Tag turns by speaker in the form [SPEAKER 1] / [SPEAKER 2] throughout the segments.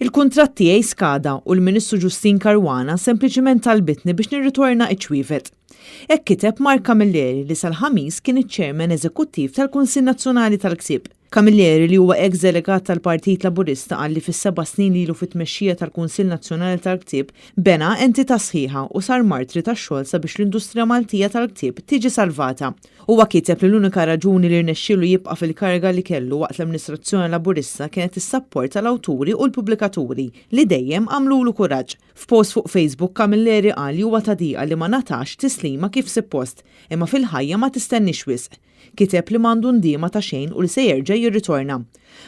[SPEAKER 1] Il-kuntratt tiegħi skada u l-Ministru Justyne Caruana sempliċiment talbitni biex nirritorna iċ-ċwievet. Hekk kiteb Mark Camilleri li sal-Ħamis kien iċ-Chairman Eżekuttiv tal-Kunsill Nazzjonali tal-Ktieb. Camilleri, li huwa ex delegat tal-Partit Laburista, qal li fis-7 snin li ilu fit-tmexxija tal-Kunsill Nazzjonali tal-Ktieb bena entità sħiħa u sar martri tax-xogħol sabiex l-industrija Maltija tal-ktieb tiġi salvata. Huwa kiteb li l-unika raġuni li rnexxielu jibqa' fil-kariga li kellu waqt l-amministrazzjoni Laburista kienet is-sapport tal-awturi u l-pubblikaturi li dejjem għamlulu kuraġġ. F'post fuq Facebook, Camilleri qal li huwa ta' diqa li ma ngħatax tislima kif suppost, imma fil-ħajja ma tistennix wisq. Kiteb li m'għandu ndiema ta' xejn u li se jerġa' jirritorna.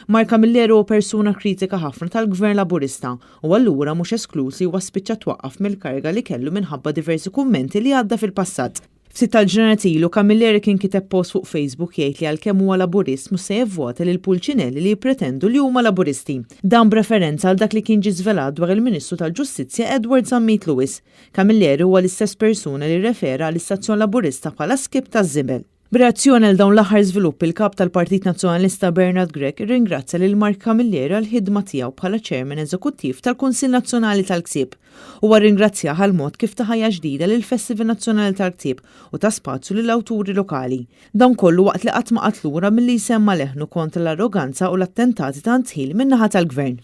[SPEAKER 1] Mark Camilleri huwa persuna kritika ħafna tal-Gvern Laburista u allura mhux esklus li huwa spiċċa twaqqaf mill-kariga li kellu minħabba diversi kummenti li għadda fil-passat. Ftit tal-ġranet ilu Camilleri kien kiteb post fuq Facebook jgħid li għalkemm huwa Laburist mhux se jivvota lil pulċinelli li jippretendu li huma Laburisti. Dan b'referenza għal dak li kien ġie żvelat dwar il-Ministru tal-Ġustizzja Edward Zammit Lewis. Camilleri huwa l-istess persuna li rrefera għall-istazzjon Laburista bħala skip taż-żibel. B'reazzjoni għal dawn l-aħħar żviluppi, il-kap tal-Partit Nazzjonalista Bernard Grech irringrazzja lil Mark Camilleri għall-ħidma tiegħu bħala Chairman Eżekuttiv tal-Kunsill Nazzjonali tal-Ktieb. Huwa rringrazzjah għal mod kif ta ħajja ġdida lill-Festival Nazzjonali tal-Ktieb u ta spazju lill-awturi lokali. Dan kollu waqt li qatt ma qagħad lura milli jsemma' leħnu kontra l-arroganza u l-attentati ta' ndħil min-naħa tal-Gvern.